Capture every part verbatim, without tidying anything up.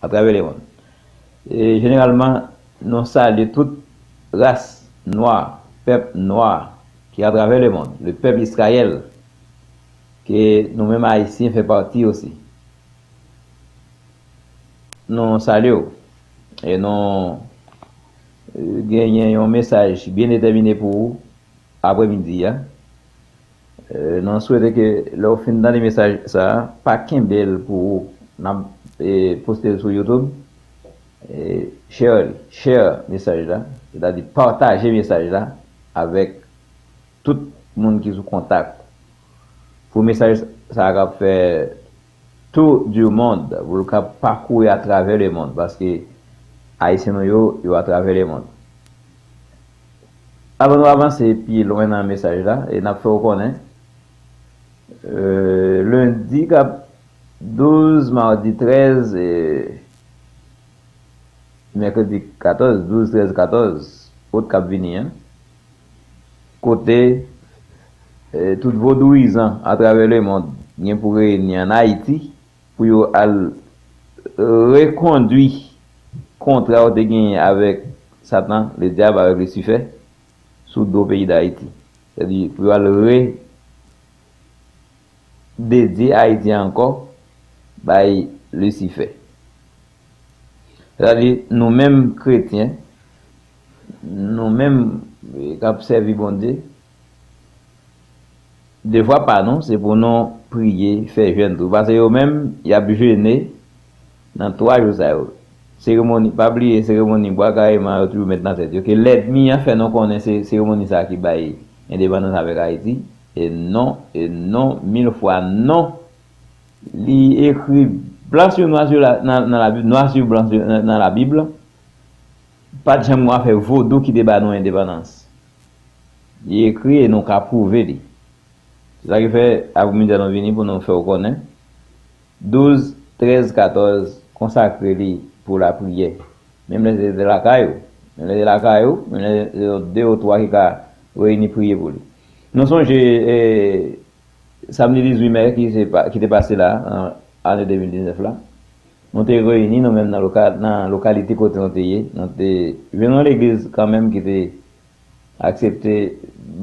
atravè lemonn. E jeneralman, nou salye tout ras nwa, pèp nwa ki atravè lemonn, le pèp Izrayèl, ke nou menm Ayisyen fè pati osi. Nou salye w. E nou, e, genyen yon mesaj byen detèmine pou ou aprèmidi a. E, nou swete ke lè w fin tande mesaj sa a, pa kenbe l pou ou. N ap, e, poste l sou YouTube. E, share li, share mesaj la, sètadi pataje mesaj la avèk tout moun ki sou kontak. Pou mesaj sa a ka fè tour du monde, pou l ka pakouri atravè lemonn, paske Ayisyen nou yo, yo atravè lemonn. Avan nou avanse pi lwen nan mesaj la, e n ap fè w konnen, e, lendi k ap douz, madi trèz, e, mèkredi katòz, douz, trèz, katòz out k ap vini an, kote, e, tout vodouyizan atravè lemonn gen pou reyini ann Ayiti pou yo al rekondui kontra yo te genyen avèk Satan, Ledyab, avèk Lisifè, sou do peyi Dayiti. Sètadi, pou yo al re-, dedye Ayiti ankò bay Lisifè. Sètadi, nou menm kretyen, nou menm, e, k ap sèvi Bondye, devwa pa nou, se pou nou priye, fè jèn tou. Paske yo menm, y ap jene nan twa jou sa yo. Seremoni, pa bliye seremoni bwa kareman yo toujou met nan tèt yo, ke lènmi an fè nou konnen se seremoni sa ki bay endepandans avèk Ayiti. E non, e non, mil fwa non. Li ekri blan sou nwa sou la, nan, nan Labib, nwa sou blan sou, nan, nan Labib. Pa t janm gen afè vodou ki te ba nou endepandans. Li ekri e nou ka pwouve li. Se sa ki fè, aprèmidi a nou vini pou nou fè w konnen. Douz, trèz, katòz, konsakre li pou lapriyè. Menm lè se lakay ou, menm lè se lakay ou, menm lè se de ou twa ki ka reyini priye pou li. Nou sonje, e, samdi dizuit mè ki se pa, ki te pase la, an, ane de mil diznèf la, nou te reyini nou menm nan loka-, nan lokalite kote nou te ye, nou te jwenn yon legliz kanmenm ki te aksepte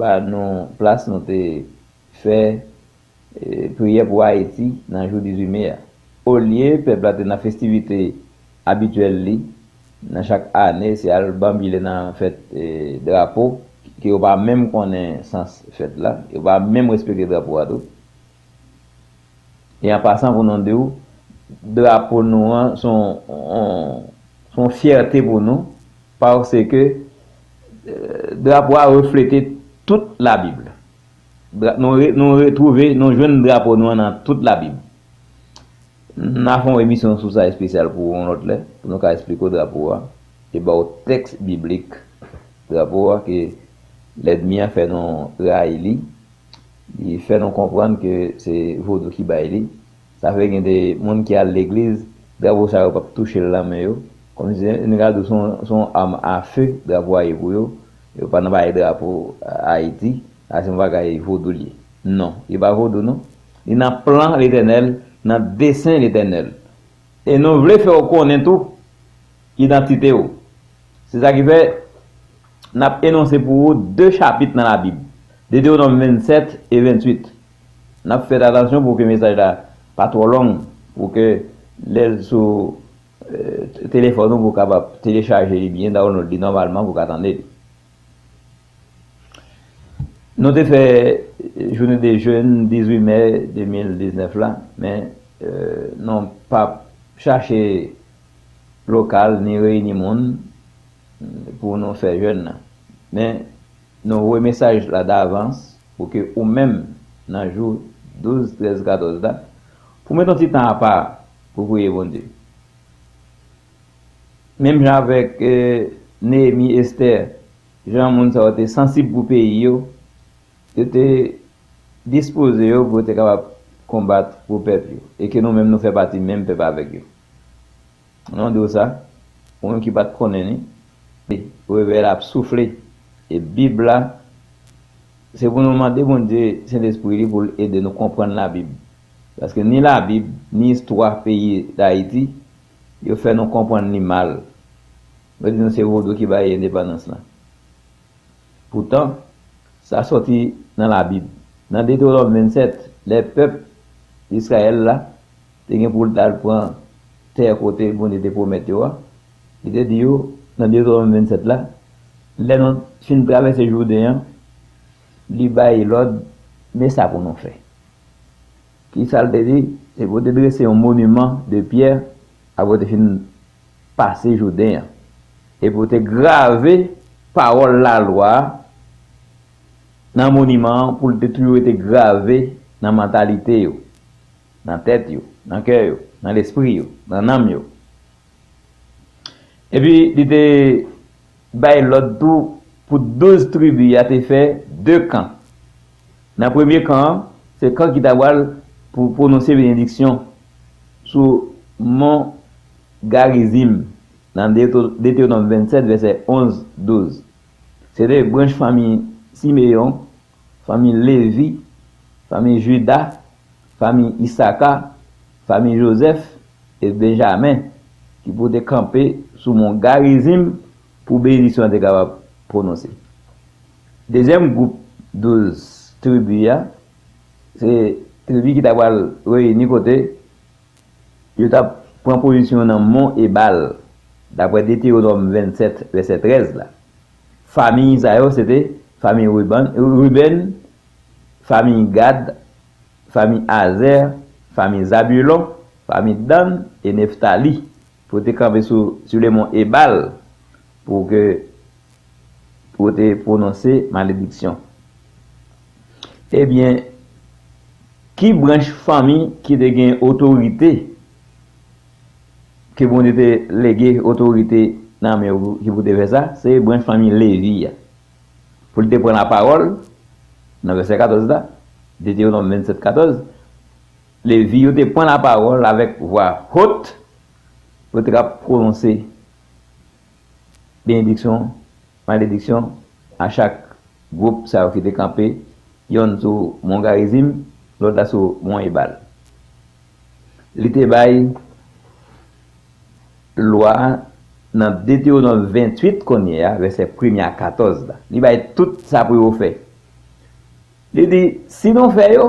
ba nou plas, nou te fè, e, priyè pou Ayiti nan jou dizuit me a. Olye pèp la te nan festivite abityèl li, nan chak ane, se al banbile nan fèt, e, drapo, ke yo pa menm konnen sans fèt la, yo pa menm respekte drapo a tou. E an pasan, pou nou di w, drapo nou an se yon, yon, se yon fyète pou nou, paske, e, drapo a reflete tout Labib. Dra-, nou re-, nou retwouve, nou jwenn drapo nou an nan tout Labib. N a fè yon emisyon sou sa espesyal pou yon lòt lè, pou nou ka esplike w drapo a, e ba w tèks biblik drapo a, ke lènmi an fè nou rayi li, li fè nou konprann ke se vodou ki bay li. Sa fè gen de moun ki al legliz, drapo sa yo p ap touche l nan men yo. Kòmsi nèg la di w se yon, se yon am a fe drapo a ye pou yo. Yo pa nan bay drapo Ayiti, a se yon bagay vodou li ye. Non, li pa vodou non. Li nan plan Letènèl, nan desen Letènèl. E nou vle fè w konnen tou idantite w. Se sa ki fè n ap enonse pou ou de chapit nan Labib, Detewonòm vennsèt e venntuit. N ap fè atansyon pou ke mesaj la pa twò long, pou ke lè l sou, e, telefòn ou, pou w kapab telechaje li byen, download li nòmalman, pou w ka tande li. Nou te fè jounen de jèn dizuit mè de mil diznèf la, men, e, nou p ap chache lokal ni reyini moun pou nou fè jèn nan. Men, nou voye mesaj la davans pou ke ou menm, nan jou douz, trèz, katòz la, pou mete yon ti tan apa pou priye Bondye. Menm jan avèk, e, Neyemi, Estè, jan moun sa yo te sansib pou peyi yo, yo te dispoze yo pou yo te kapab konbat pou pèp yo, e ke nou menm nou fè pati menm pèp avèk yo. Nou di w sa, ou menm ki pa t konnen ni, revèy la ap soufle, e Bib la, se pou nou mande Bondye, Sentespri li, pou l ede nou konprann Labib. Paske ni Labib, ni istwa peyi Dayiti, yo fè nou konprann li mal. Yo di nou se vodou ki bay endepandans lan. Poutan, sa sòti nan Labib. Nan Detewonòm vennsèt, lè pèp Izrayèl la te gen pou l t al pran tè kote Bondye te pwomèt yo a, li te di yo, nan Detewonòm vennsèt la, lè nou fin travèse Jouden an, li bay lòd, men sa pou nou fè. Ki sa l te di? Se pou te drese yon moniman de pyè, apre te fin pase Jouden an. E pou te grave pawòl lalwa a nan moniman an, pou l te toujou rete grave nan mantalite yo, nan tèt yo, nan kè yo, nan lespri yo, nan nanm yo. Epi, li te bay lòd tou pou douz tribi a te fè de kan. Nan premye kan an, se kan ki ta pral pou pwononse benediksyon sou mon Garizim, nan Deto- Detewonòm vennsèt, vèsè onz, douz. Se te branch fanmi Simeyon, fanmi Levi, fanmi Jida, fanmi Isaka, fanmi Jozèf e Benjamen ki pou te kanpe sou mon Garizim pou benediksyon an te kapab pwononse. Dezyèm gwoup douz tribi a, se tribi ki ta pral reyini kote yo t ap pran pozisyon nan Mon Ebal, dapre Detewonòm vennsèt, vèsè trèz la. Fanmi sa yo, se te fanmi Riban- Ribenn, fanmi Gad, fanmi Azè, fanmi Zabilon, fanmi Dann e Neftali, pou te kanpe sou, sou le mont Ebal, pou ke, pou te pwononse malediksyon. Ebyen, ki branch fanmi ki te gen otorite, ke Bondye te lege otorite nan men yo ki pou te fè sa? Se branch fanmi Levi a. Pou l te pran lapawòl, nan vèsè katòz la, Detewonòm vennsèt katòz, Levi yo te pran lapawòl avèk vwa hot, pou te ka pwononse benediksyon, malediksyon a chak gwoup sa yo ki te kanpe, yonn sou Mon Garizim, lòt la sou Mon Ebal. Li te bay lwa a nan Detewonòm venntuit kounye a, vèsè premye a katòz la. Li bay tout sa pou yo fè. Li di, si nou fè yo,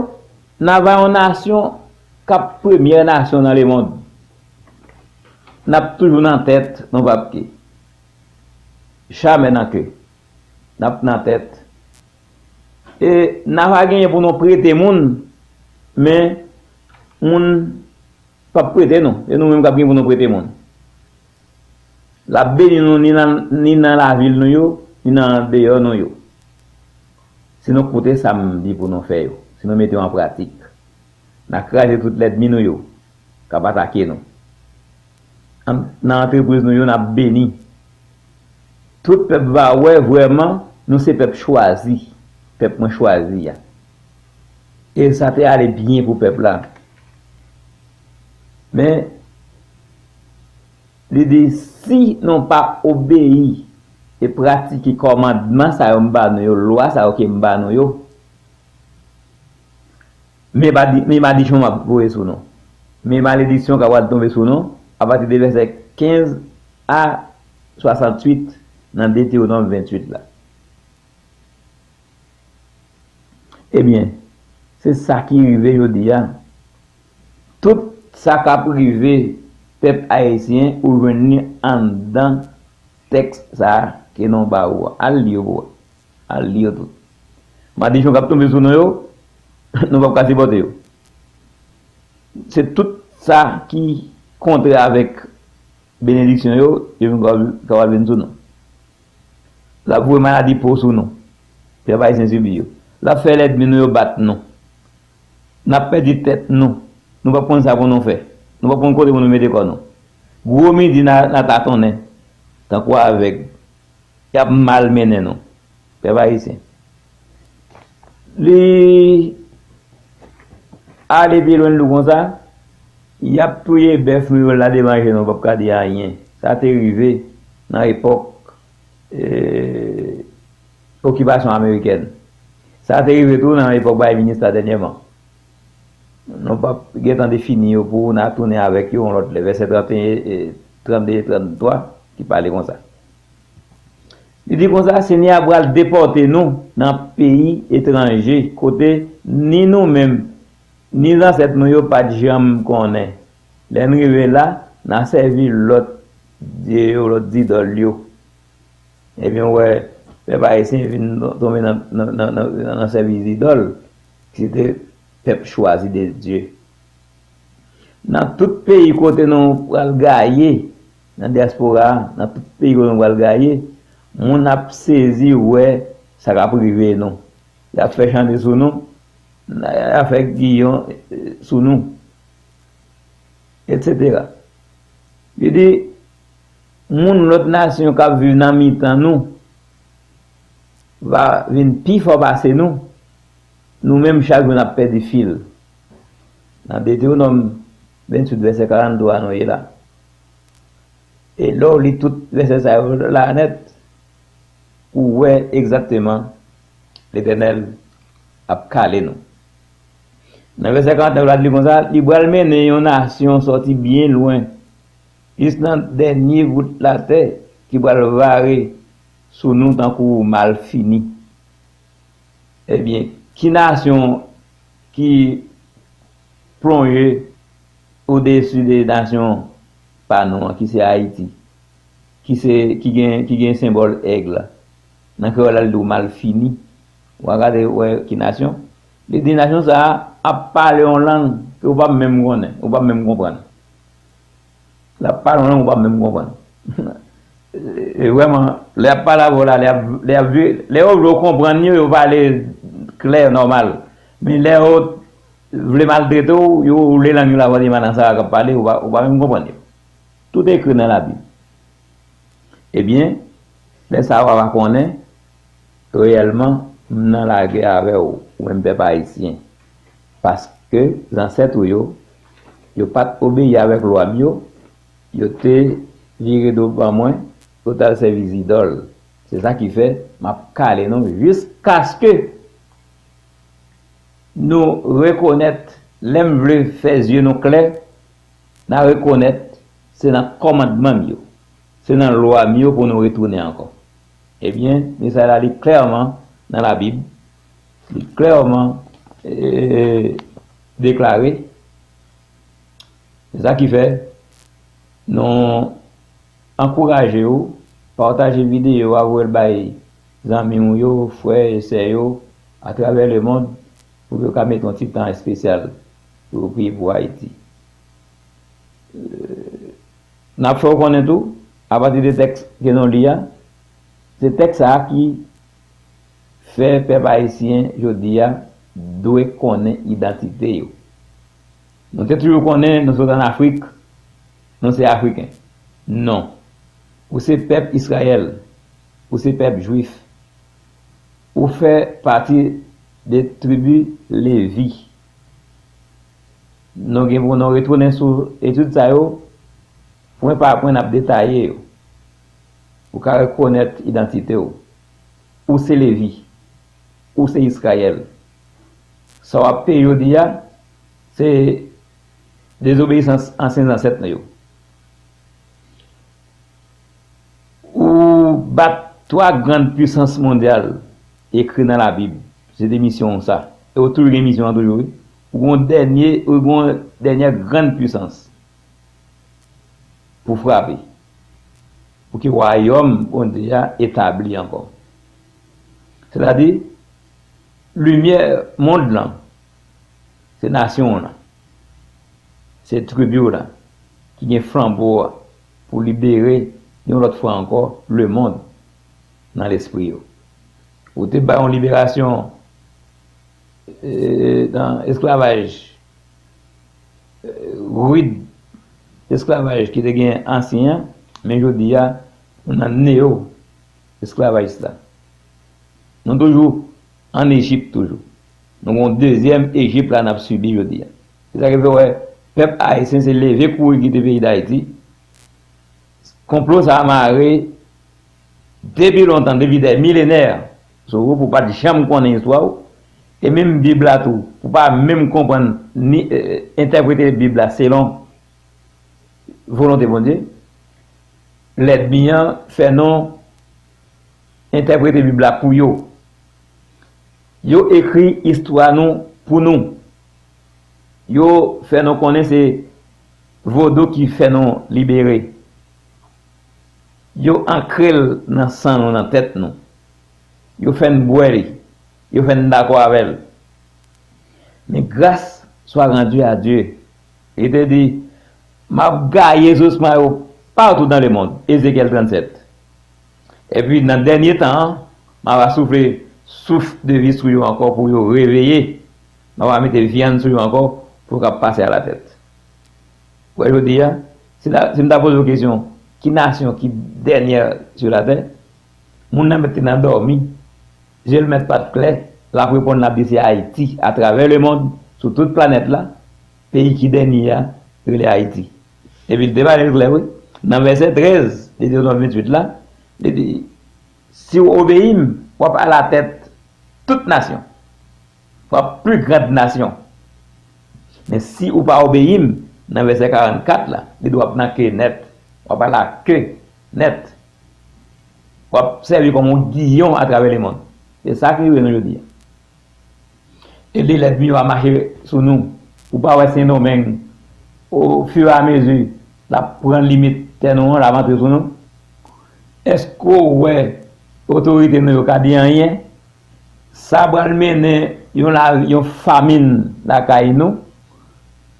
n a va yon nasyon k ap premyè nasyon nan lemonn. N ap toujou nan tèt, nou p ap ke. Jamè nan ke. N ap nan tèt. E n a va genyen pou nou prete moun, men moun p ap prete nou. E nou menm k ap gen pou nou prete moun. L ap beni nou ni nan, ni nan lavil nou yo, ni nan deyò nou yo. Si nou koute sa m di pou nou fè yo, si nou mete yo an pratik, n a kraze tout lènmi nou yo k ap atake nou. An- nan antrepriz nou yo, n ap beni. Tout pèp va wè vrèman nou se pèp chwazi, pèp mwen chwazi a. E sa te ale byen pou pèp la. Men, li di, si nou pa obeyi e pratike kòmandman sa yo m ba nou yo, lwa sa yo ke m ba nou yo, men madi- men madichon m ap voye sou nou. Men malediksyon k ap pral tonbe sou nou, apati de vèsè kenz a swasanntuit nan Detewonòm venntuit la. Ebyen, se sa ki rive jodi a. Tout sa k ap rive pèp ayisyen, ou jwenn li anndan tèks sa a ke nou ba ou a. Al li yo pou wè. Al li yo tout. Madichon k ap tonbe sou nou yo, nou p ap ka sipòte yo. Se tout sa ki kontrè avèk benediksyon yo, yo vin kapab, kapab vin sou nou. L ap voye maladi po sou nou. Pèp ayisyen sibi yo. L ap fè lènmi nou yo bat nou. N ap pèdi tèt nou. Nou p ap konn sa pou nou fè. Nou p ap konn kote pou nou mete kò nou. Gwo midi n a, n a tatonnen. Tankou avèg. Y ap malmennen nou. Pèp ayisyen. Li ale pi lwen, li di konsa, y ap touye bèf nou yo la devan je nou, p ap ka di anyen. Sa te rive nan epòk, eh, okipasyon amerikèn. Sa te rive tou nan epòk bay minis la dènyèman. Nou p ap gentan defini yo pou n a tounen avèk yo yon lòt lè. Vèsè tranteyen, eh, trannde, tranntwa, ki pale konsa. Li di konsa, Senyè a pral depòte nou nan peyi etranje, kote ni nou menm, ni zansèt nou yo pa t janm konnen. Lè n rive la, n a sèvi lòt dye yo, lòt zidòl yo. Ebyen, w wè, pèp ayisyen vin tonbe nan, nan, nan, nan, nan sèvis zidòl, ki se te pèp chwazi de Dye. Nan tout peyi kote nou pral gaye, nan dyaspora a, nan tout peyi kote nou pral gaye, moun ap sezi wè sa k ap rive nou. Y ap fè chante sou nou, y ap fè giyon, eh, sou nou, etsetera. Li di, moun lòt nasyon k ap viv nan mitan nou va vin pi fò pase nou. Nou menm, chak jou, n ap pèdi fil. Nan Detewonòm venntuit, vèsè karanntwa, nou ye la. E lè w li tout vèsè sa yo la nèt, ou wè egzakteman Letènèl ap kale nou. Nan vèsè karantnèf la, li di konsa, li pral mennen yon nasyon sòti byen lwen, jis nan dènye bout latè, ki pral vare sou nou tankou malfini. Ebyen, ki nasyon ki plonje odesi de nasyon pa nou an, ki se Ayiti, ki se, ki gen, ki gen senbòl èg la? Nan kreyòl la, li di w malfini. W a gade, wè ki nasyon. Li di nasyon sa a ap pale yon lang ke w p ap menm konnen, ou p ap menm konprann. L ap pale yon lang ou p ap menm konprann. E vrèman, lè y ap pale avè w la, lè y ap, lè y ap vi-, lè yo vle w konprann yo, yo pale klè, nòmal. Men lè yo vle maltrete w, yo woule lang yo la, w a di madan sa a k ap pale, ou pa, ou pa menm konprann yo. Tout ekri nan Labib. Ebyen, lè sa a w a va konnen, reyèlman, m nan lagè avè w, ou menm pèp ayisyen. Paske zansèt ou yo, yo pa t obeyi avèk lwa m yo, yo te vire do ban mwen, yo t al sèvi zidòl. Se sa ki fè m ap kale nou jiskaske nou rekonèt, lè m vle fè zye nou klè, n a rekonèt se nan kòmandman m yo, se nan lwa m yo pou nou retounen ankò. Ebyen, mesaj la li klèman nan Labib, li klèman, eh, deklare. Se sa ki fè nou ankouraje w, pataje videyo a, voye l bay zanmi w yo, frè e sè yo, atravè lemond, pou yo ka mete yon ti tan espesyal pou yo priye pou Ayiti. N ap fè w konnen tou, apati de tèks ke nou li a, se tèks sa a ki fè pèp ayisyen jodi a dwe konnen idantite yo. Nou te toujou konnen nou sot ann Afrik, nou se Afriken. Non. Ou se pèp Izrayèl, ou se pèp jwif. Ou fè pati de tribi Levi. Nou gen pou nou retounen sou etid sa yo, pwen pa pwen n ap detaye yo. Ou ka rekonèt idantite w. Ou se Levi. Ou se Izrayèl. Sa w ap peye jodi a, se dezobeyisans ansyen zansèt nou yo. Ou bat twa grann pisans mondyal ekri nan Labib. Se te misyon w sa. E ou toujou gen misyon an toujou, wi. Ou gon dènye, ou gon dènyè grann pisans pou frape. Pou ke wayòm Bondye a etabli ankò. Sètadi, limyè mond lan, se nasyon w lan. Se tribi w la ki gen flanbo a pou libere yon lòt fwa ankò lemonn nan lespri yo. Ou te bay yon liberasyon, eh, nan esklavaj, eh, rid esklavaj ki te gen ansyen an, men jodi a, nou nan neyo esklavaj la. Nou toujou ann Ejip toujou. Nou gon dezyèm Ejip la n ap sibi jodi a. Se sa ki fè w wè pèp ayisyen se leve kouri kite peyi Dayiti. Konplo sa a mare depi lontan, depi dè milenè, sou ou pou pa t janm konnen istwa w. E menm Bib la tou, pou pa menm konprann ni, eh, entèprete Bib la selon volonte Bondye. Lènmi an fè nou entèprete Bib la pou yo. Yo ekri istwa nou pou nou. Yo fè nou konnen se vodou ki fè nou libere. Yo ankre l nan san nou, nan tèt nou. Yo fè n bwè li. Yo fè n dakò avè l. Men gras swa randi a Dye. Li te di, "M ap gaye sosman yo partou dans le monde." Ezekyèl trannsèt. Epi nan dènye tan an, m ap soufle souf de vi sou yo ankò pou yo reveye. M ap mete vyann sou yo ankò pou yo kab pase alatèt. Wè jodi a, si ta, si m ta poze w kesyon, ki nasyon ki dènyè sou latè? Moun nan mèt te nan dòmi, je l mèt pa t klè, l ap reponn, l ap di se Ayiti, atravè lemonn, sou tout planèt la, peyi ki dènye a, rele Ayiti. Epi l te pale l klè, wi. Nan vèsè trèz de Detewonòm venntuit la, li di, "Si w obeyi m, w ap alatèt tout nasyon. W ap plus grande nation." Men si ou pa obeyi m, nan vèsè karannkat la, li di w ap nan ke nèt. W ap ala ke nèt. W ap sèvi kòm yon giyon atravè lemonn. Se sa ki rive nou jodi a. E li lènmi yo a mache sou nou. Ou pa wè Sendomeng, au fur et à mesure, l ap pran limit tè nou an, l ap antre sou nou. Èske w wè otorite nou yo ka di anyen? Sa pral mennen yon la, yon famin lakay nou.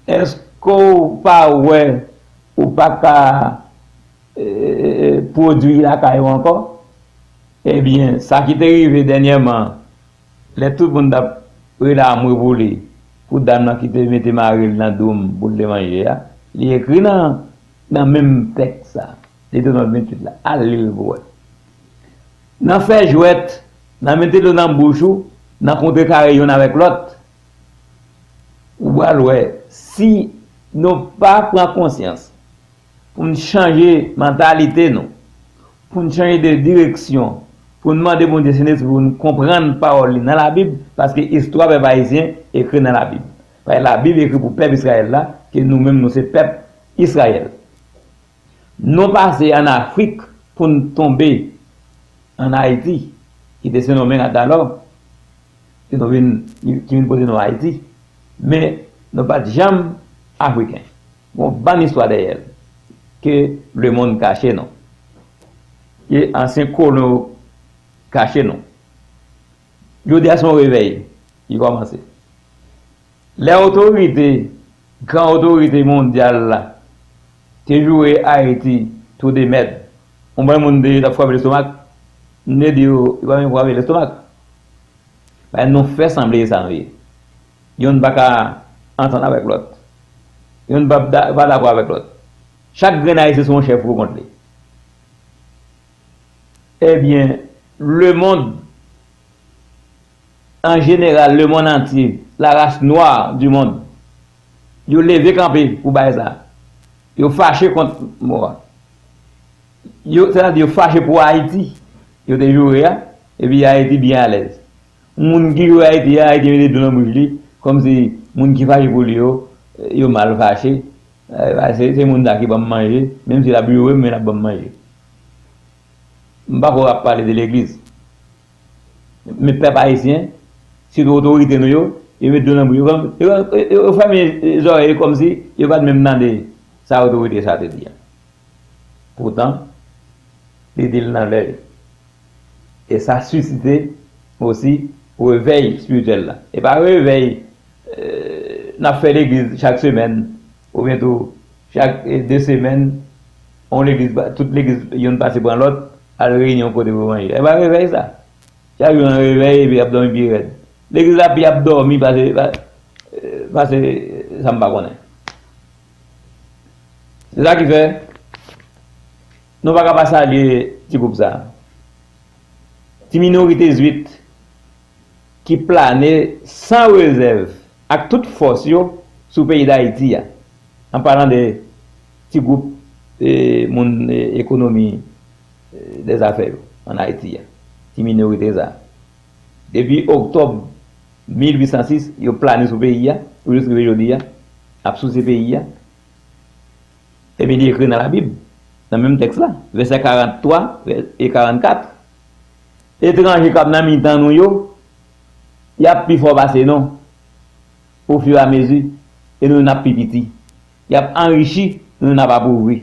Èske w pa wè ou pa ka, e, e, e, pwodui lakay ou ankò? Ebyen, sa ki te rive dènyèman, lè tout moun t ap rele amwe pou li, pou dam nan ki te mete mari l nan dou m pou l te manje a, li ekri nan, nan menm tèks sa, Detewonòm venntuit la, al li l pou wè. Nan fè jwèt, nan mete dlo nan bouch ou, nan kontrekare youn avèk lòt, ou pral wè, si nou pa pran konsyans, pou n chanje mantalite nou, pou n chanje de direksyon, pou n mande Bondye Sentespri pou n konprann pawòl li nan Labib, paske istwa pèp ayisyen ekri nan Labib. Paske Labib ekri pou pèp Izrayèl la, ke nou menm nou se pèp Izrayèl. Nou pase ann Afrik pou n tonbe ann Ayiti, ki te Sendomeng atalò, ki nou vin, ki vin pote non Ayiti. Men, nou pa t janm Afriken. Gon bann istwa dèyè l, ke lemonn kache nou. Ke ansyen kolon yo kache nou. Jodi a se yon revèy ki kòmanse. Lè otorite, gran otorite mondyal la, te joure Ayiti tou de mèd, yon bann moun te t ap frape lestomak, m te di yo, yo pa menm frape lestomak. Paske nou fè sanble e sa nou ye. Youn pa ka antann avèk lòt. Youn pa, pa dakò avèk lòt. Chak grenn Ayisyen se yon chèf pou kont li. Ebyen, lemonn, an jeneral, lemonn antye, la race noire du monde, yo leve kanpe pou bagay sa. Yo fache kont mo a. Yo, sètadi yo fache pou Ayiti, yo te joure a, epi Ayiti byen alèz. Moun ki joure Ayiti a, Ayiti mete dlo nan bouch li, kòmsi moun ki fache pou li yo, yo mal fache. Eh, se, se moun sa ki ban m manje, menm si l ap joure m, men l ap ban m manje. M pako ap pale de legliz. Men pèp ayisyen, sitou otorite nou yo, yo met dlo nan bouch yo, yo, yo, yo fèmen zòrèy yo kòmsi yo pa t menm tande sa otorite sa te di a. Poutan, li di l nan lè. E sa sisite osi revèy espirityèl la. E pa revèy, eh, n ap fè legliz chak semèn, oubyen tou chak, eh, de semèn, yon legliz, tout legliz, youn pase pran lòt, al reyini yon kote pou manje. E pa revèy sa. Chak jou nan revèy, epi y ap dòmi pi rèd. Legliz la pi ap dòmi pase, pa-, eh, pase sa m pa konnen. Se sa ki fè, nou pa ka pa salye ti gwoup sa a. Ti minorite zwit ki plane san rezèv ak tout fòs yo sou peyi Dayiti a. An palan de ti gwoup, eh, moun, eh, ekonomi, eh, dèzafè yo ann Ayiti a. Ti minorite sa a. Depi oktòb mil uit san sis, yo plane sou peyi a, pou jis rive jodi a, ap souse peyi a. Epi li ekri nan Labib, nan menm tèks la, vèsè karant twa e karant kat. Etranje k ap nan mitan nou yo, y ap pi fò pase nou, ofiramezi, e nou, n ap pi piti. Y ap anrichi, nou, n ap apovri.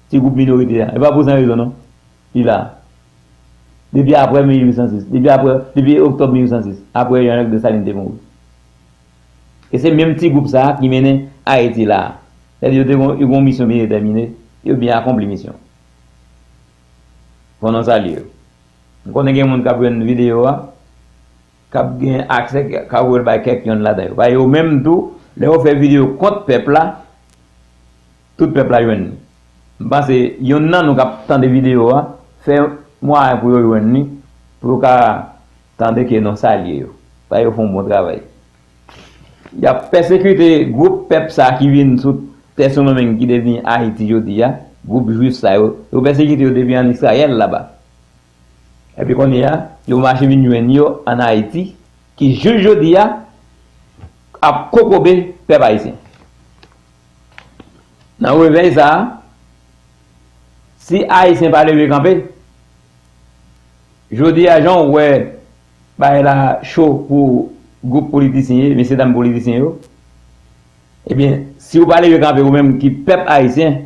Ti gwoup minorite a. E pa pou san rezon, non. Li la. Depi apre mil uit san sis. Depi apre, depi oktòb mil uit san sis. Apre Jean-Jacques Dessalines te mouri. E se menm ti gwoup sa a ki mennen Ayiti la a. Sètadi yo te gon, yo gon misyon byen detèmine, yo byen akonpli misyon. Fò nou salye yo. M konnen gen moun k ap jwenn videyo a, k ap gen aksè, k ap voye l bay kèk yonn ladan yo. Paske yo menm tou, lè yo fè videyo kont pèp la, tout pèp la jwenn li. M panse yonn nan nou k ap tande videyo a, fè mwayen pou yo jwenn li, pou yo ka tande ke nou salye yo. Paske yo fè yon bon travay. Y ap pèsekite gwoup pèp sa a ki vin sou tè Sendomeng ki devni Ayiti jodi a, gwoup jwif sa yo, yo pèsekite yo depi ann Izrayèl laba. Epi kounye a, yo mache vin jwenn yo ann Ayiti, ki jis jodi a ap kokobe pèp ayisyen. Nan revèy sa a, si Ayisyen pa leve kanpe, jodi a, jan w wè bagay la cho pou gwoup politisyen, mesye dam politisyen yo, ebyen, si w pa leve kanpe ou menm ki pèp ayisyen,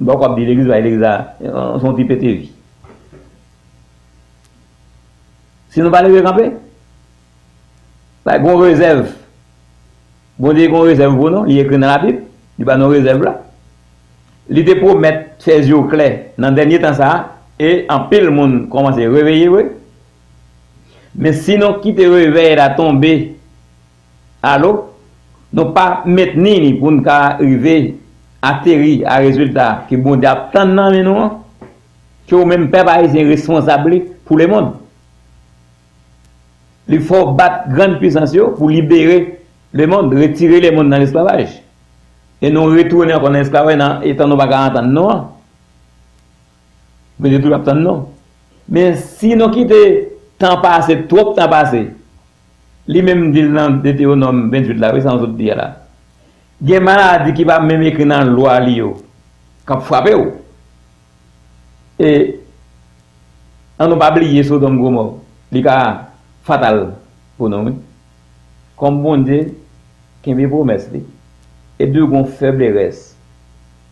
m pa kwè w ap di legliz, bagay legliz la, se yon ti pete vi. Si nou pa leve kanpe, pa gen rezèv. Bondye gen rezèv pou nou, li ekri nan Labib, li ba nou rezèv la. Li te pwomèt fè zye w klè nan dènye tan sa a, e anpil moun kòmanse reveye vre. Men si nou kite revèy la tonbe alo, nou pa mentni li pou n ka rive ateri a rezilta ke Bondye ap tann nan men nou an, ke ou menm pèp ayisyen responsab li pou lemonn. Li fè w bat grann pwisans yo pou libere lemonn, retire lemonn nan lesklavaj. E nou retounen ankò nan lesklavaj nan etan nou pa ka antann nou an. Bondye toujou ap tann nou. Men si nou kite tan pase, twòp tan pase, li menm di l nan Detewonòm venntuit la, wi, sa nou sot li a la. Gen maladi ki pa menm ekri nan lwa li yo, k ap frape w. E ann nou pa bliye Sodòm Gomò, li ka fatal pou nou, wi. Kòm Bondye kenbe pwomès li, e dwe gon fèblerès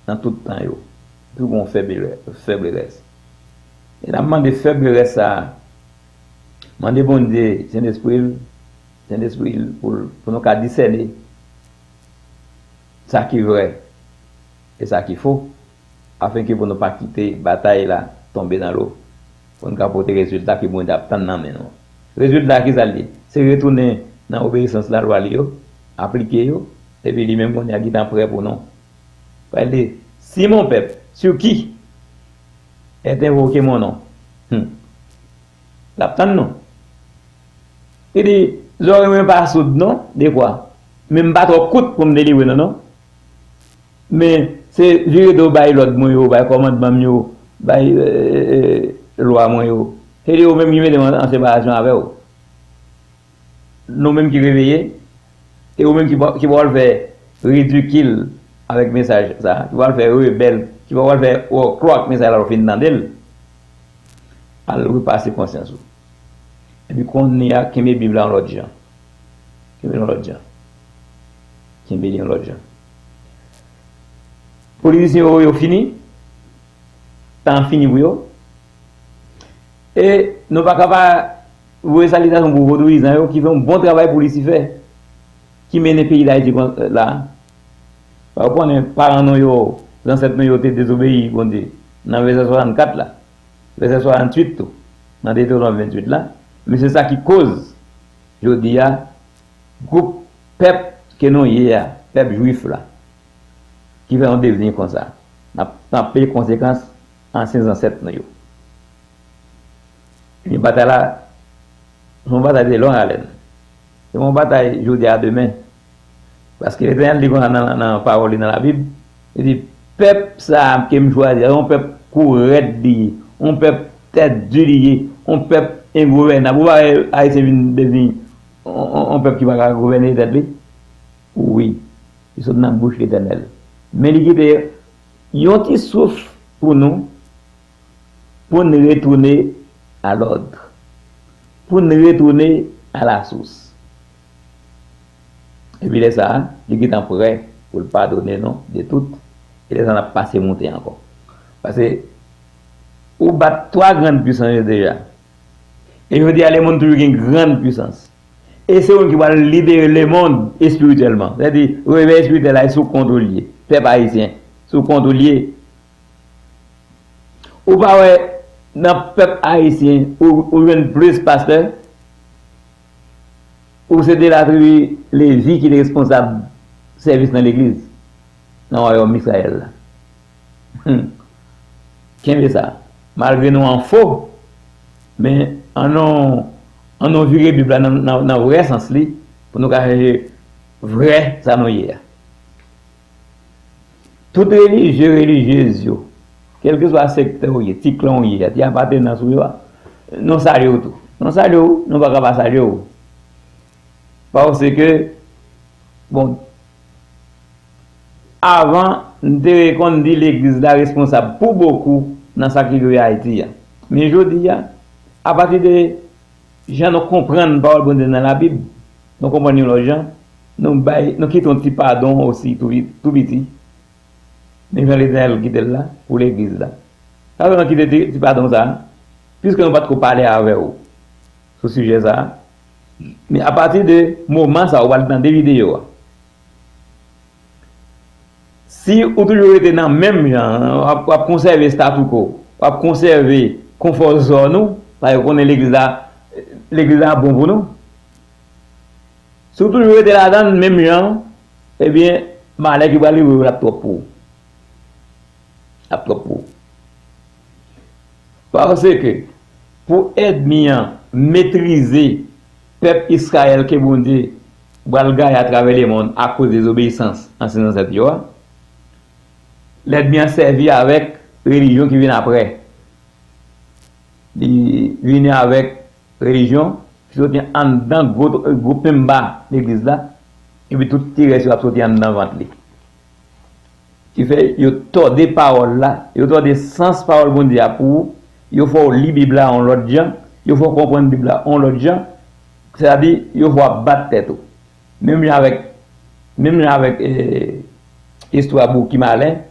nan tout tan yo. Dwe gon fèble-, fèblerès. E n ap mande fèblerès sa a, mande Bondye, Sentespri l, Sentespri l pou l, pou nou ka disène sa ki vrè e sa ki fo, afenke pou nou pa kite batay la tonbe nan lo, pou nou ka pote rezilta ke Bondye ap tann nan men nou. Rezilta a, ki sa l ye? Se retounen nan obeyisans lalwa li yo, aplike yo, epi li menm kounye a gentan prè pou nou. Pral di, si mon peuple, sur qui est invoqué mon nom, hmm, l ap tann nou. Li di, zòrèy mwen pa soud non, dekwa, men m pa twò kout pou m delivre nou non. Men se vire do bay lòd mwen yo, bay kòmandman m yo, bay, e, e, e, lwa mwen yo. Se yo menm ki mete m an, an separasyon avè w. Nou menm ki reveye, e ou menm ki pa, ki pral fè ridikil avèk mesaj sa, ki pral fè rebèl, ki pral fè wòklò ak mesaj la lè w fin tande l, al repase konsyans ou. Epi kounye a, kenbe Bib la yon lòt jan. Kenbe l yon lòt jan. Kenbe l yon lòt jan. Politisyen yo, yo fini. Tan an fini pou yo. E nou pa ka pa voye salitasyon pou vodouyizan yo ki fè yon bon travay pou Lisifè, ki mennen peyi Dayiti kon, la. Ou konnen paran nou yo, zansèt nou yo te dezobeyi Bondye nan vèsè swasannkat la, vèsè swasanntuit tou, nan Detewonòm venntuit la. Men se sa ki koz, jodi a, gwoup pèp ke nou ye a, pèp jwif la, ki fè nou devni konsa. N ap tanpe konsekans ansyen zansèt nou yo. Ebyen, batay la, se yon batay de long haleine. Se yon batay jodi a demen. Paske Letènèl di konsa nan, nan pawòl li nan Labib, li di, pèp sa a ke m chwazi a, se yon pèp kou rèd li ye, yon pèp tèt di li ye, yon pèp engouvènab. Ou pa wè Ayisyen vin devni yon, yon, yon pèp ki pa ka gouvène tèt li? Wi, li sot nan bouch Letènèl. Men li kite yon ti souf pou nou, pou n retounen a lòd, pou n retounen a lasous. Epi lè sa a, li gentan prè pou l padone nou de tout, e lè sa a n ap pase moute ankò. Paske ou bat twa grann pwisans yo deja. E jodi a, lemonn toujou gen grann pwisans. E se ou menm ki pral libere lemonn espirityèlman. Sètadi, revèy espirityèl la, e sou kont ou l ye. Pèp ayisyen, sou kont ou l ye. Ou pa wè, nan pèp ayisyen, ou, ou jwenn plis pastè, ou se de latribi Levi ki te responsab sèvis nan legliz, nan wayòm Izrayèl la. Hmm. Kenbe sa. Malgre nou an fo, men an nou, an nou vire Bib la nan, nan, nan vrè sans li, pou nou ka chèche vrè sa nou ye a. Tout relijye, relijyez yo, kèlkeswa sektè w ye, ti klan w ye a, ti apatenans ou yo a, nou salye w tou. Nou salye w, nou pa ka pa salye w. Paske, bon, avan, m te konn di legliz la responsab pou bokou nan sa ki rive Ayiti a. Men jodi a, apati de jan nou konprann pawòl Bondye nan Labib, nou konprann yon lòt jan, nou bay, nou kite yon ti padon osi tou, tou piti. Men jan Letènèl kite l la pou legliz la. Sa fè nou kite ti, ti padon sa a, piske nou pa t ko pale avè w sou sijè sa a. Men apati de moman sa a, ou pral tande videyo a. Si ou toujou rete nan menm jan an, w ap, w ap konsève statu quo, w ap konsève konfò zòn ou, paske ou konnen legliz la, legliz la bon pou nou. Si w toujou rete ladan l menm jan, ebyen, malè ki pral rive w, l ap twòp pou ou. L ap twòp pou ou. Paske, pou ènmi an metrize pèp Izrayèl ke Bondye pral gaye atravè lemonn akoz dezobeyisans ansyen zansèt yo a, lènmi an sèvi avèk relijyon ki vin apre. Li vini avèk relijyon ki soti anndan gwo, gwo penmba legliz la, epi tout ti rès yo ap soti anndan vant li. Ki fè yo tòde pawòl la, yo tòde sans pawòl Bondye a pou ou, yo fè w li Bib la yon lòt jan, yo fè w konprann Bib la yon lòt jan, sètadi yo fè w ap bat tèt ou. Menm jan avèk, menm jan avèk, eh, istwa Bouki Malen.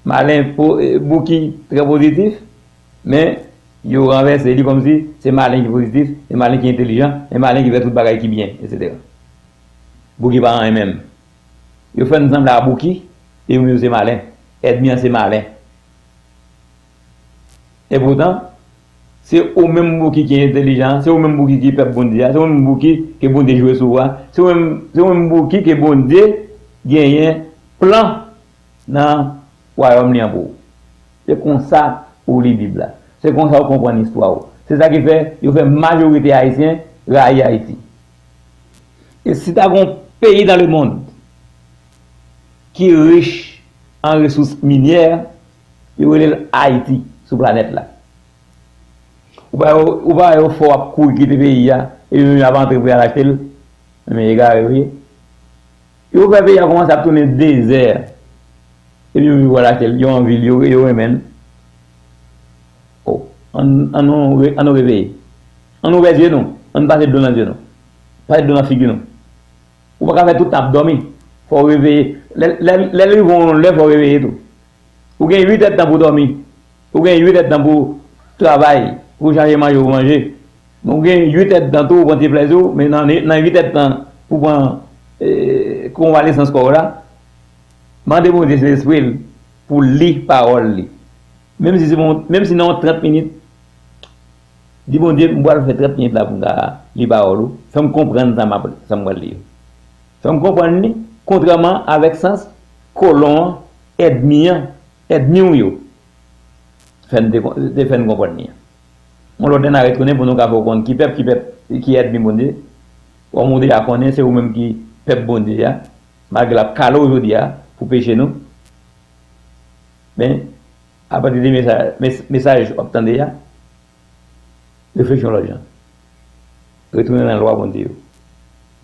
Malen, po-, eh, Bouki trè pozitif, men yo ranvèse li kòmsi se Malen ki pozitif, se Malen ki entelijan, se Malen ki fè tout bagay ki byen, etsetera. Bouki pa anyen menm. Yo fè n sanble a Bouki, e yo menm yo se Malen. Ènmi an se Malen. Epoutan, se ou menm Bouki ki entelijan, se ou menm Bouki ki pèp Bondye a, se ou menm Bouki ke Bondye jwe sou ou a, se ou menm, se ou menm Bouki ke Bondye genyen plan nan wayòm li an pou ou. Se konsa ou li Bib la. Se konsa ou konprann istwa ou. Se sa ki fè yo fè majorite Ayisyen rayi Ayiti. E si ta gon peyi dans le monde ki rich an resous minyè, yo rele l Ayiti sou planèt la. Ou pa, ou pa wè yo fè w ap kouri kite peyi a, epi menm y ap antre pou y al achte l. Men egare yo ye. Yo fè peyi a kòmanse ap tounen dezè. Epi yo vin pou al achte l, yo anvi l, yo, yo renmen l. O, ann, ann nou re-, ann nou reveye. Ann nou ouvè zye nou, ann pase dlo nan zye nou. Pase dlo nan figi nou. Ou pa ka fè tout tan ap dòmi. Fò w reveye. Lè, lè, lè l rive yon lè, fò w reveye tou. Ou gen uit èdtan pou dòmi. Ou gen uit èdtan pou travay, pou chache manje pou manje. Men ou gen uit èdtan tou pou pran ti plèzi w, men nan, nan uit èdtan pou pran, eh, konvalesans kò w la, mande Bondye Sentespri l pou li pawòl li. Menm si se pou, menm si nan yon trant minit, di Bondye, m pral fè trant minit la pou m ka li pawòl ou. Fè m konprann sa m ap, sa m pral li yo. Fè m konprann li, kontrèman avèk sans kolon an, ènmi an, ènmi w yo fè n te, te fè n konprann li an. Yon lòt lè n a retounen pou nou ka fè w konn ki pèp, ki pèp, ki ènmi Bondye. Kòm ou deja konnen, se ou menm ki pèp Bondye a, malgre l ap kale w jodi a pou peche nou. Men, apati de mesaj, mes-, mesaj w ap tande a, reflechi yon lòt jan. Retounen nan lwa Bondye yo,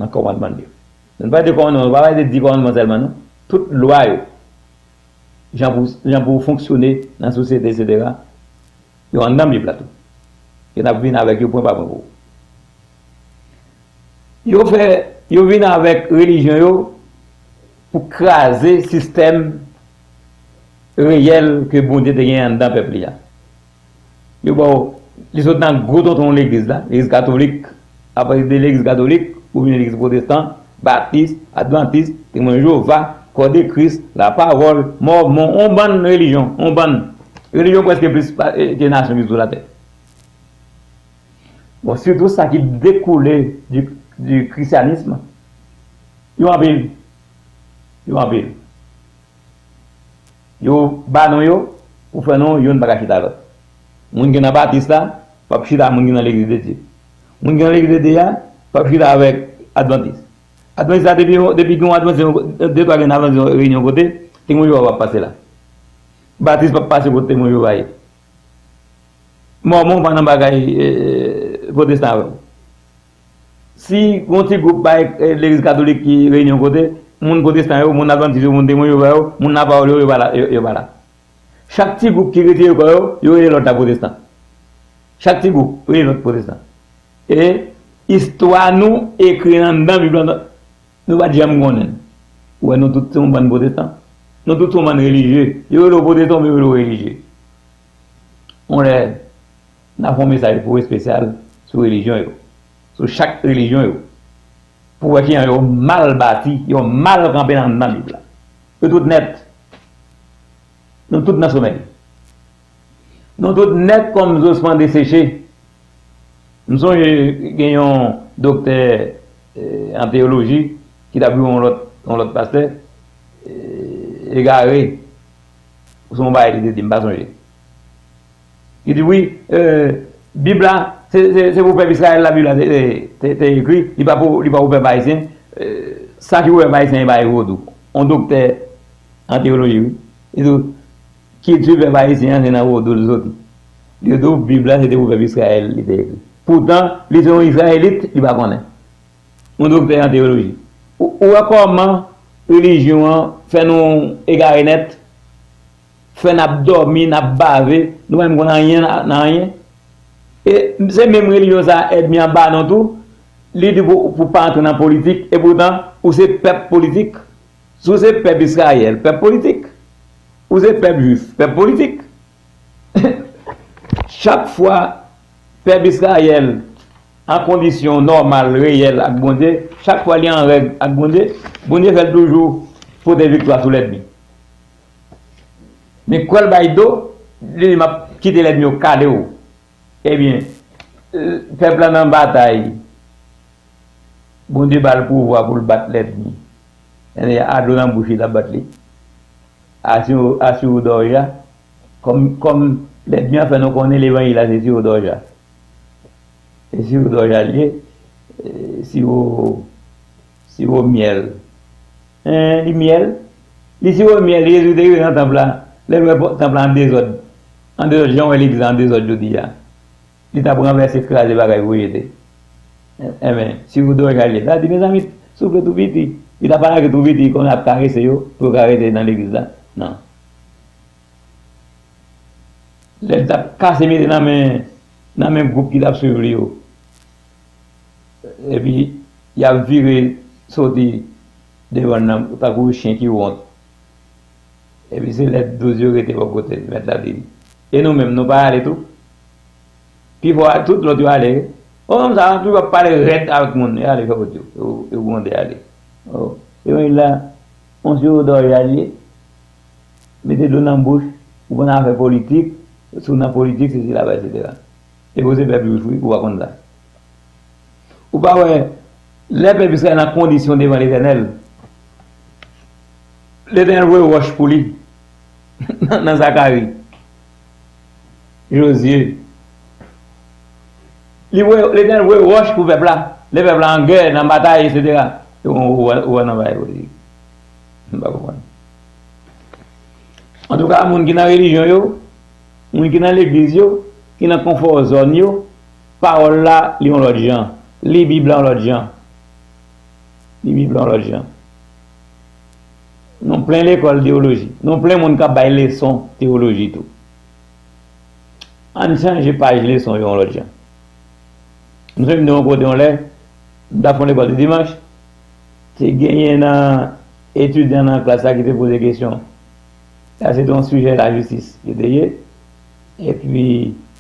nan kòmandman l yo. Nou pa pale de kòmandman, nou pa pale de dis kòmandman sèlman, non. Tout lwa yo. jan pou, jan pou w fonksyone nan sosyete, etsetera. Yo anndan Bib la tou. E n ap vin avèk yo pwen pa pwen pou ou. Yo fè, yo vin avèk relijyon yo pou kraze sistèm reyèl ke Bondye te gen anndan pèp li a. Yo ba w, li sot nan gwo tonton legliz la, legliz katolik, apre de legliz katolik, ou vin legliz pwotestan, batis, advantis, temwen Jewova, kò de Kris, lapawòl, mòmon, on bann relijyon, on bann relijyon prèske plis pa- eh, ke nasyon ki sou latè. Bon, sitou sa ki dekoule di, di krisyanism, yo anpil. Yo anpil. Yo ba non yo pou fè non youn pa ka chita lòt. Moun ki nan batis la p ap chita moun ki nan legliz de Dye. Moun ki nan legliz de Dye a p ap chita avèk advantis. Advantis la depi, depi gen yon advantis, de twa gen advantis yon reyinyon kote, temwen Jewova p ap pase la. Batis p ap pase kote temwen Jewova ye. Mòmon pa nan bagay eh, pwotestan avè w. Si yon ti gwoup bay eh, legliz katolik ki reyini yon kote, moun pwotestan yo, moun advantis yo, moun temwen Jewova yo, moun lapawòl yo, yo pa la. Yo, yo pa la. Chak ti gwoup ki retire kò yo, yo rele lòt la pwotestan. Chak ti gwoup rele lòt pwotestan. E istwa nou ekri anndan Bib la, nou pa t janm konnen l. Ou wè, nou tout se yon bann pwotestan. Nou tout se yon bann relijye. Yo rele w pwotestan, men yo rele w relijye. On lè, n a fè yon mesaj pou espesyal sou relijyon yo. Sou chak relijyon yo. Pou wè kijan yo mal bati, yo mal kanpe nan, nan Bib la. Yo tout nèt. Nou tout nan somèy. Nou tout nèt kòm zosman deseche. M sonje gen yon doktè eh, an teyoloji ki t ap jwe yon lòt, yon lòt pastè eh, egare. Se yon bagay li te di, m pa sonje. Li di, wi, eh, Bib la, se, se, se pou pèp Izrayèl la Bib la te, te, te, te ekri, li pa pou, li pa pou pèp ayisyen. Eh, sa ki pou pèp ayisyen, e pa e vodou. On doktè an teyoloji, wi. Li di, kilti pèp ayisyen an, se nan vodou l soti. Li di, Bib la, se te pou pèp Izrayèl, li te ekri. Poutan, li se yon Izrayelit, li pa konnen. Yon doktè an teyoloji. Ou, ou wè kòman relijyon an fè nou egare nèt? Fè n ap dòmi, n ap bave, nou pa menm konn anyen nan, nan anyen. E se menm relijyon sa a ènmi an ba nou tou, li di pou, pou pa antre nan politik, epoutan ou se pèp politik. Si w se pèp Izrayèl, pèp politik. Ou se pèp jwif, pèp politik. Chak fwa pèp Izrayèl an kondisyon nòmal, reyèl ak Bondye, chak fwa li an règ ak Bondye, Bondye fè l toujou pote viktwa sou lènmi. Men kwè l bay do, li di, m ap kite lènmi yo kale w. Ebyen, pèp la nan batay, Bondye ba l pouvwa pou l bat lènmi. Ebyen, a dlo nan bouch li, l ap bat li. A siro, a siro dòja, kòm, kòm lènmi an fè nou konnen levanjil la se siro dòja. E siro dòja l ye, e siro, siro myèl. En, li myèl. Li siro myèl, Jezi te rive nan tanp la. Lè l wè tanp la an dezòd. An dezòd, jan w wè legliz la an dezòd jodi a. Li t ap ranvèse, kraze bagay pou jete. Enben, siro dòja l ye. Sa di, mezanmi, souple tou piti. Li t ap atake tou piti, kòm l ap karese yo, pou yo ka rete nan legliz la. Non. Lè l t ap kase mete nan men, nan men gwoup ki t ap swiv li yo. Epi, y ap vire soti devan l nan, tankou chen ki wont. Epi se lè douz yo rete bò kote l, mèt la di, e nou menm, nou pa ale tou? Pifò a tout lòt yo ale. O, nonm sa a toujou ap pale rèd avèk moun. Yo ale fè wout yo. Yo, yo gwonde ale. O, yo menm la, on siro dòja l ye. Mete dlo nan bouch, ou konn afè politik, si w nan politik, sesi la, etsetera. E pou se pèp jwif, wi, ou pa konn sa. Ou pa wè, lè pèp Izrayèl nan kondisyon devan Letènèl, Letènèl voye wòch pou li nan Zakari, Jozye. Li voye, Letènèl voye wòch pou pèp la. Lè pèp la an gè, nan batay, etsetera. Ou, ou, ou wè nan bagay politik. M pa konprann. Antouka, moun ki nan relijyon yo, moun ki nan legliz yo, ki nan konfò zòn yo, pawòl la, li yon lòt jan. Li Bib la yon lòt jan. Li Bib la yon lòt jan. Yon plen lekòl teyoloji. Nou plen moun k ap bay leson teyoloji tou. Ann chanje paj leson yo yon lòt jan. M sonje m te yon kote yon lè, m t ap fè yon lekòl de dimanch, te genyen nan etidyan nan klas la ki te poze kesyon. Sa se te yon sijè lajistis ki te ye. Epi,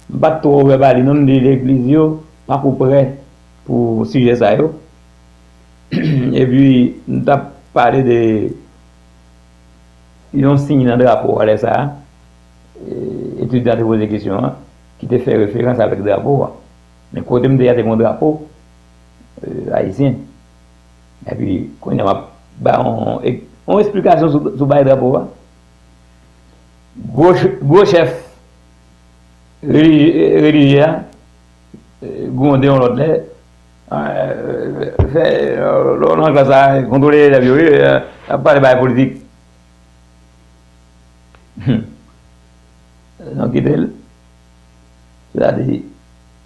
m pa t twò ouvè ba li non, m di legliz yo pako prè pou sijè sa yo. Epi, m t ap pale de yon siy nan drapo a lè sa a. E, etidyan an te poze kesyon an, ki te fè referans avèk drapo a. Men kote m te ye a te gen yon drapo, e, ayisyen. Epi, kounye a m ap ba yon, yon esplikasyon sou, sou bagay drapo a. Gwo ch-, gwo chèf relije-, relijye a, e, gwonde yon lòt lè, a, e, fè, e, lò nan klas la, kontwole elèv yo, wi, e, ap pale bagay politik. Hmm. Non, kite l. Sètadi,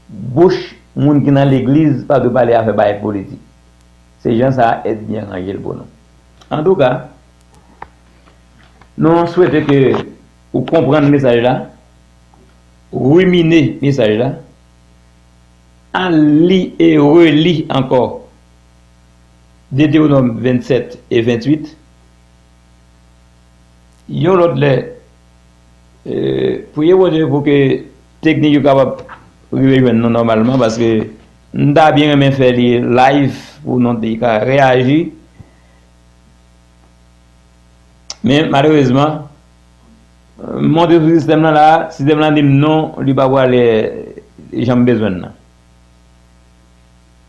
bouch moun ki nan legliz pa dwe pale afè bagay politik. Se jan sa a ènmi an ranje l pou nou. Antouka, nou swete ke ou konprann mesaj la, rimine mesaj la, al li e reli ankò Detewonòm vennsèt e venntuit. Yon lòt lè, e, priye Bondye pou ke teknik yo kapab rive jwenn nou nòmalman, paske m ta byen renmen fè li live pou nou te ka reyaji. Men, malerezman, m monte sou sistèm lan la, sistèm lan di m non, li pa prale jan m bezwen l nan.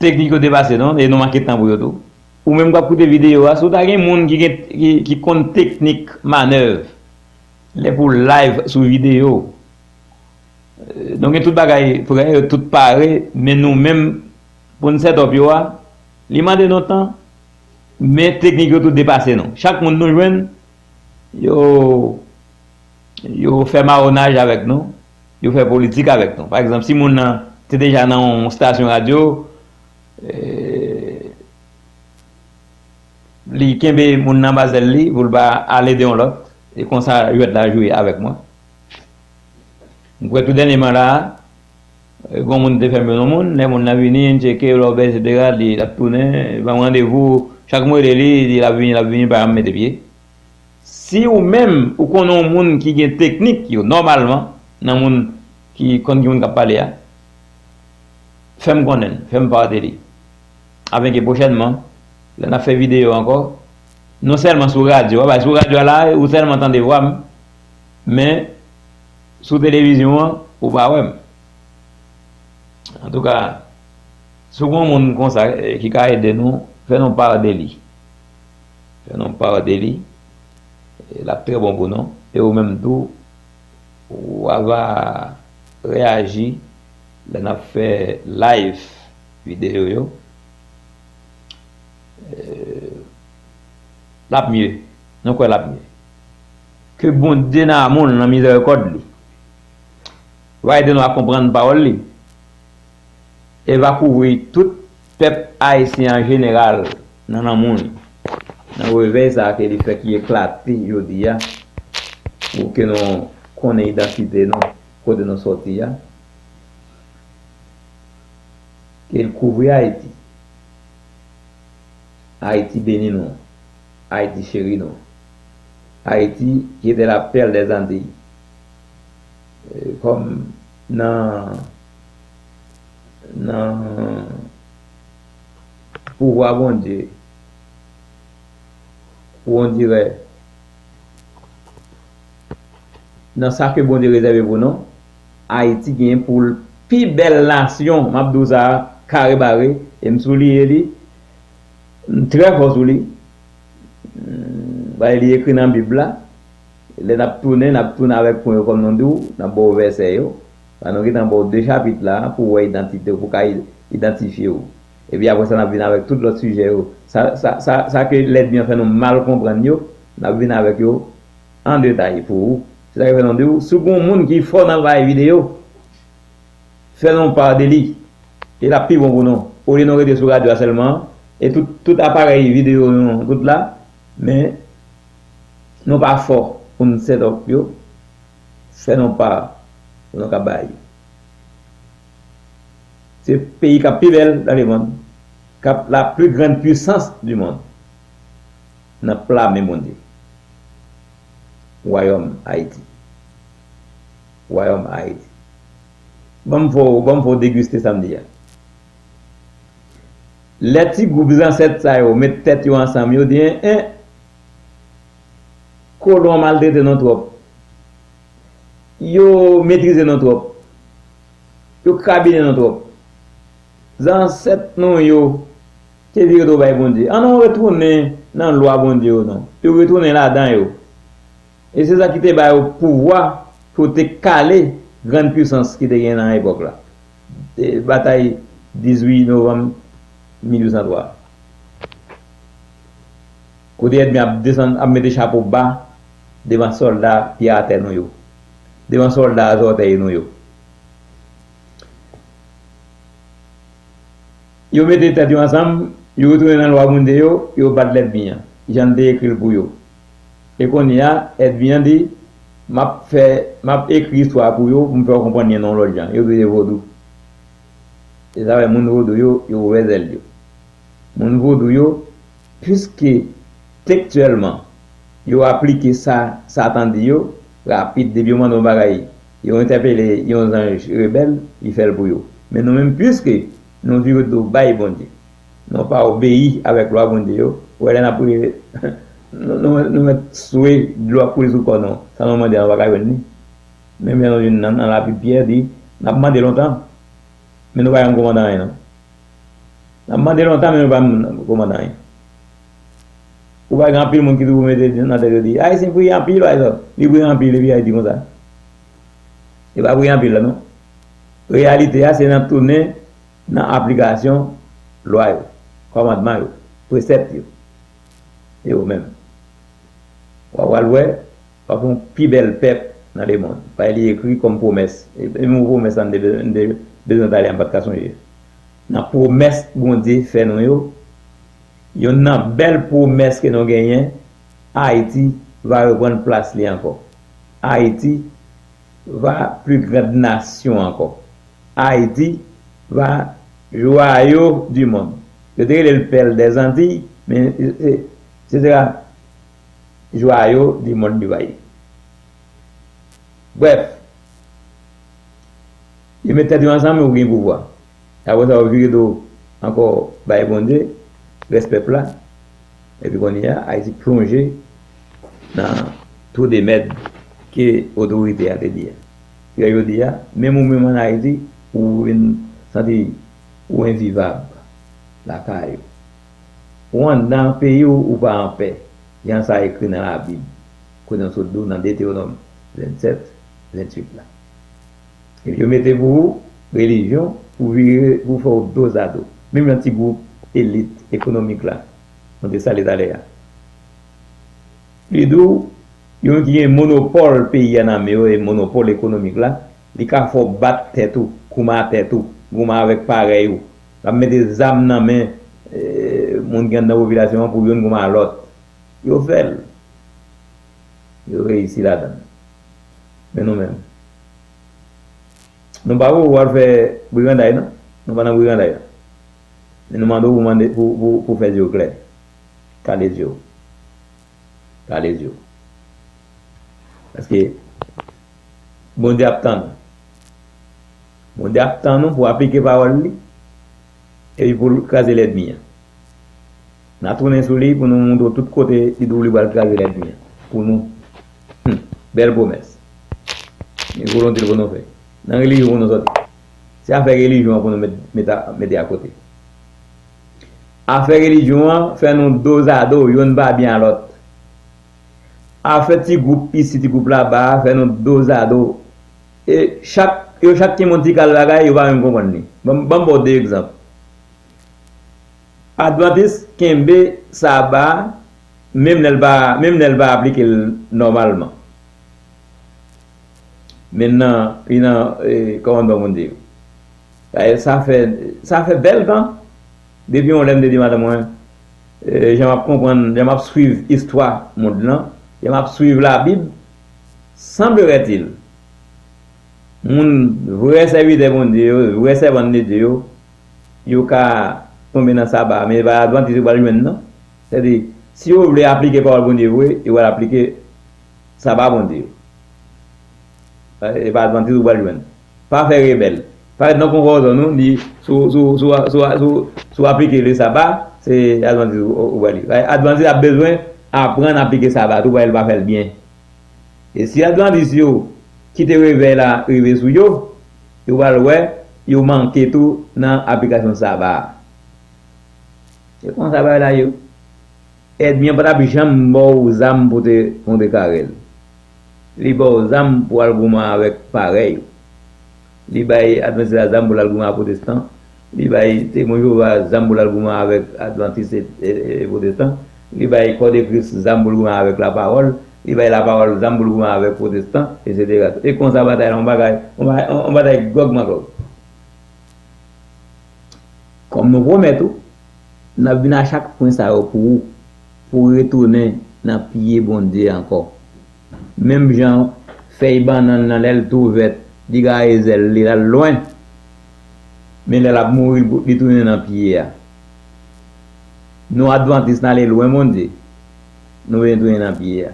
Teknik yo depase nou, e nou manke tan pou yo tou. Ou menm k ap koute videyo a, si w ta gen moun ki gen, ki, ki konn teknik manèv, lè pou live sou videyo, e, nou gen tout bagay prè, yo tout pare, men nou menm, pou n set up yo a, li mande nou tan, men teknik yo tou depase nou. Chak moun nou jwenn, yo, yo fè mawonaj avèk nou, yo fè politik avèk nou. Pa egzanp, si moun nan te deja nan yon estasyon radyo, e, li kenbe moun nan ba zèl li pou l pa al ede yon lòt, e konsa jwèt la jwe avèk mwen. M kwè tou dènyèman la a, e, gon moun te fèmen yon moun, lè moun nan vini, n tcheke, lòbèy, etsetera, li, l ap tounen, ban m randevou, chak mwen rele li, li l ap vini, l ap vini, pa janm mete pye. Si ou menm, ou konnen yon moun ki gen teknik yo, nòmalman, nan moun ki konn ki moun k ap pale a, fè m konnen l, fè m pa de li. Afenke pwochènman, lè n ap fè videyo ankò, non sèlman sou radyo a, paske sou radyo a la, ou sèlman tande vwa m, men sou televizyon an, ou pa wè m. Antouka, si w gen yon moun konsa, e, ki ka ede nou, fè nou pa de li. Fè nou pa de li. E, l ap trè bon pou nou. E ou menm tou, w ava reyaji lè n ap fè live videyo yo. E, l ap mye. Nou kwè l ap mye. Ke Bondye nan amou l, nan mizèrikòd li, va ede nou a konprann pawòl li. E va kouvri tout pèp ayisyen an jeneral nan lanmou l, nan revèy sa a ke li fè ki eklate jodi a, pou ke nou konnen idantite nou, kote nou sòti a. Ke l kouvri Ayiti. Ayiti beni nou. Ayiti cheri nou. Ayiti qui était la perle des Antilles. E, kòm nan, nan pouvwa Bondye, on dirè, nan sa ke Bondye rezève pou nou, Ayiti gen pou l pi bèl nasyon. M ap di w sa kare bare, e m souliye li, m trè fò sou li. M, bagay li ekri nan Bib la. Lè n ap tounen, n ap tounen avèk pwen yo, kòm nou di w, n ap ba w vèsè yo. Sa nou gentan ba w de chapit la, pou w wè idantite w, pou w ka i-, idantifye w. Epi apre sa, n ap vin avèk tout lòt sijè yo. Sa, sa, sa, sa ke lènmi an fè nou mal konprann yo, n ap vin avèk yo an detay pou ou. Se sa k fè nou di w, si w gen yon moun ki fò nan bay videyo, fè nou pa de li. E l ap pi bon pou nou. Olye nou rete sou radyo a sèlman, e tout, tout aparèy videyo nou, tout la, men Nou pa fò pou n set up yo, fè nou pa pou nou ka bay yo. Se peyi k ap pi bèl nan lemonn, k ap la plus grande puissance du monde, nan pla men Bondye. Wayòm Ayiti. Wayòm Ayiti. Ban m fè w, ban m fè w degiste sa m di a. Lè ti gwoup zansèt sa yo met tèt yo ansanm, yo di, en, en, kolon an maltrete nou twòp. Yo metrize nou twòp. Yo kabine nou twòp. Zansèt nou yo te vire do bay Bondye. Ann nou retounen nan lwa Bondye yo non. Yo retounen ladan yo. E se sa ki te ba yo pouvwa pou te kale grann pisans ki te gen nan epòk la. E batay dizuit novanm mil uit san twa. Kote ènmi ap desann, ap mete chapo ba devan sòlda pye atè nou yo, devan sòlda zòtèy nou yo. Yo mete tèt yo ansanm, yo retounen nan lwa Bondye yo, yo bat lènmi an, jan l te ekri l pou yo. E kounye a, ènmi an di, m ap fè, m ap ekri istwa pou yo, pou m fè yo konprann li nan yon lòt jan. Yo di se vodou. E sa fè moun vodou yo, yo ouvè zèl yo. Moun vodou yo, piske tekstyèlman, yo aplike sa Satan di yo, rapid, depi yo mande yon bagay, yo entèpele yon zanj rebèl, li fè l pou yo. Men nou menm, piske nou vire do bay Bondye, nou pa obeyi avèk lwa Bondye yo, ou wè lè n ap priye, nou, nou, nou mèt swe, dlo ap koule sou kò nou, sa nou mande a, nou pa ka jwenn li. Menm jan nou jwenn nan, nan Labib, Pyè di, n ap mande lontan, men nou pa janm komande anyen non. N ap mande lontan, men nou pa janm komande anyen. Ou pa gen anpil moun ki toujou mete nan tèt yo di, Ayisyen priye anpil, pa egzanp. Li priye anpil, epi Ayiti konsa. E pa priye anpil la, non. Reyalite a, se nan tounen nan aplikasyon lwa yo, kòmandman yo, presèp yo. E yo menm. W a pral wè, w ap yon pi bèl pèp nan lemonn. Paske li ekri kòm pwomès. E, e mo pwomès la, m te, m te bezwen tande a, m pa t ka sonje. Nan pwomès Bondye fè nou yo, yonn nan bèl pwomès ke nou genyen, Ayiti va reprann plas li ankò. Ayiti va plus grande nation encore. Ayiti va joyau du monde. Yo te rele l perle des Antilles, men, e, e, se te ka joyau du monde li va ye. Brèf, yo met tèt yo ansanm, yo gen pouvwa. Apre sa, yo vire do ankò bay Bondye, rès pèp la. Epi kounye a, Ayiti plonje nan tou de mèd ke otorite a te di a. Fè jodi a, menm ou menm ann Ayiti, ou vin santi ou envivab lakay ou. Ou anndan peyi w, ou pa anpè, jan sa ekri nan Labib, kote nou sot di w nan Detewonòm vennsèt, venntuit la. Epi yo mete pou ou relijyon pou vire, pou fè w dozado. Menm yon ti gwoup elit ekonomik la, nou te sale talè a. Li di w, yon ki gen monopòl peyi a nan men yo, e monopòl ekonomik la, li ka fè w bat tèt ou, kouman a tèt ou, kouman avèk parèy ou. L ap mete zam nan men, e, moun ki anndan popilasyon an pou youn kouman a lòt. Yo fè l. Yo reyisi ladan l. Men nou menm, nou pa pou al fè briganday, non. Nou pa nan briganday la. Men nou mande w pou mande, pou, pou, pou fè zye w klè. Kale zye w. Kale zye w. Paske Bondye ap tann ou. Bondye ap tann ou pou aplike pawòl li, epi pou l kraze lènmi an. N a tounen sou li pou nou montre w tout kote li di w li pral kraze lènmi an. Pou nou. Hmm. Bèl pwomès. Men volonte l pou nou fè. Nan relijyon pou nou sòti. Se afè relijyon an pou nou met, met a, mete akote. Afè relijyon an fè nou dozado, youn pa byen a lòt. Afè ti gwoup isi, ti gwoup laba a fè nou dozado. E chak, yo chak kenbe yon ti kal bagay, yo pa menm konprann li. Ban m, ban m ba w de egzanp. Advantis kenbe saba a, menm lè l pa, menm lè l pa aplike l nòmalman. Men nan, li nan, e, kòmandman Bondye yo. Sa, sa fè, sa fè bèl tan, depi yon lè m te di madanm mwen, e, jan m ap konprann, jan m ap swiv istwa mond lan, Lè m ap swiv Labib, sanbleratil, moun, vrè sèvitè Bondye yo, vrè sèvant de Dye yo, yo ka tonbe nan saba, men e pa advantis yo pral jwenn, non. Sètadi, si yo vle aplike pawòl Bondye vre, yo pral aplike saba Bondye. E pa advantis ou pral jwenn. Pa fè rebèl. Parèt nan konfò zòn ou, di, si w, si w, si w, si w, si w, si w aplike le saba, se advantis ou, ou pral ye. Advantis ap bezwen aprann aplike saba tou, paske l pa fè l byen. E si advantis yo kite revèy la rive sou yo, yo pral wè yo manke tou nan aplikasyon saba a. Se konsa bagay la ye. Ènmi an pa t ap janm ba w zam pou te kontrekare l. Li ba w zam pou w al goumen avèk parèy ou. Li bay advantis la zam pou l al goumen ak pwotestan. Li bay temwen Jewova zam pou l al goumen avèk advantis e, e, e pwotestan. Li bay kò de Kris zam pou l goumen avèk lapawòl. Li bay lapawòl zam pou l goumen avèk pwotestan, etsetera. E konsa batay la, yon bagay, yon bagay, yon batay Gòg Magòg. Kòm nou pwomèt ou, n ap vin a chak pwen sa yo pou ou, pou w retounen nan pye Bondye ankò. Menm jan fèy bannann nan, lè l tou vèt, li gaye zèl li, l al lwen. Men lè l ap mouri, li tounen nan pye a. Nou advantis, n ale lwen Bondye, nou vin tounen nan pye a.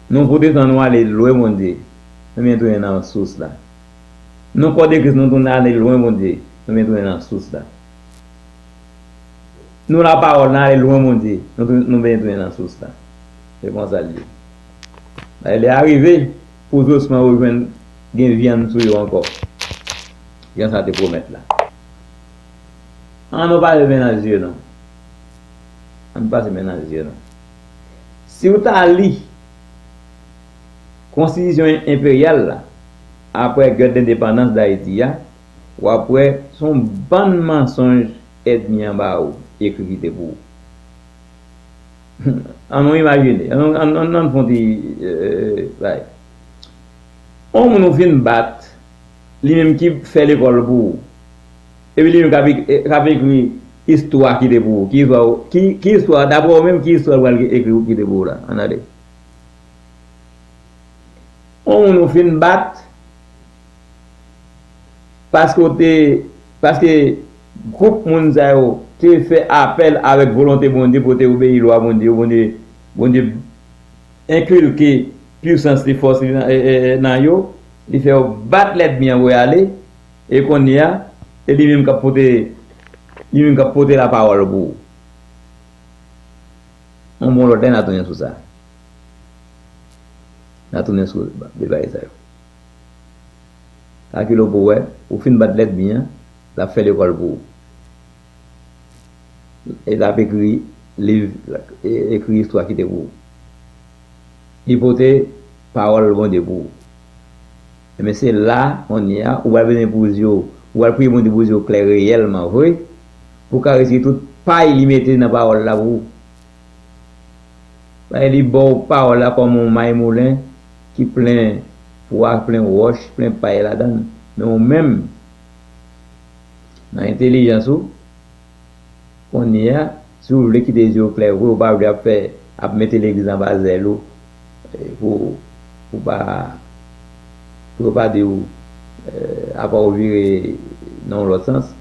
Nou pwotestan, nou ale lwen Bondye, nou vin tounen nan sous la. Nou kò de Kris, nou tounen ale lwen Bondye, nou vin tounen nan sous la. Nou lapawòl, n ale lwen Bondye, nou tou-, nou vin tounen nan sous la. Se konsa l ye. Lè a rive pou zosman yo jwenn gen vyann sou yo ankò. Jan sa te pwomèt la. An nou pase men nan zye nou. An nou pase men nan zye nou. Si w ta li Konstitisyon Enperyal la, apre Gèt Lendepandans Dayiti a, w ap wè se yon bann mansonj ènmi an ba ou, ekri kite pou ou. An nou imajine, an nou, an, an, an nou fè yon ti, euh, bagay. On moun ou fin bat, li menm ki fè lekòl pou ou. Epi li menm k ap ek-, k ap ekri istwa kite pou ou. Ki istwa, ki, ki istwa, daprè ou menm, ki istwa l pral ekri kite pou ou la? Ann ale. On moun ou fin bat, paske w te, paske gwoup moun sa yo te fè apèl avèk volonte Bondye pou yo te obeyi lwa Bondye yo, Bondye, Bondye enkilke pisans li, fòs li nan, e, e, e, nan yo, li fè yo bat lènmi an voye ale, e kounye a, e li menm k ap pote, li menm k ap pote lapawòl pou ou. Yon bon lòt lè, n a tounen sou sa. N a tounen sou de bagay sa yo. Kalkile w pou w wè, ou fin bat lènmi an, l ap fè lekòl pou ou. E l ap ekri liv, e, ekri istwa kite pou ou. Li pote pawòl Bondye pou ou. Ebyen, se la, kounye a, ou pral vini pou zye w, ou pral priye Bondye pou zye w klè reyèlman vre, pou w ka retire tout pay li mete nan pawòl la pou ou. Paske li ba w pawòl la kòm yon may moulen ki plen pwa, plen wòch, plen pay ladan l. Men ou menm, nan entèlijans ou, kounye a, si w vle kite zye w klè vre, ou pa vle ap fè, ap mete legliz anba zèl ou, e, pou, pou pa, pou yo pa di w, e, apa w vire nan yon lòt sans,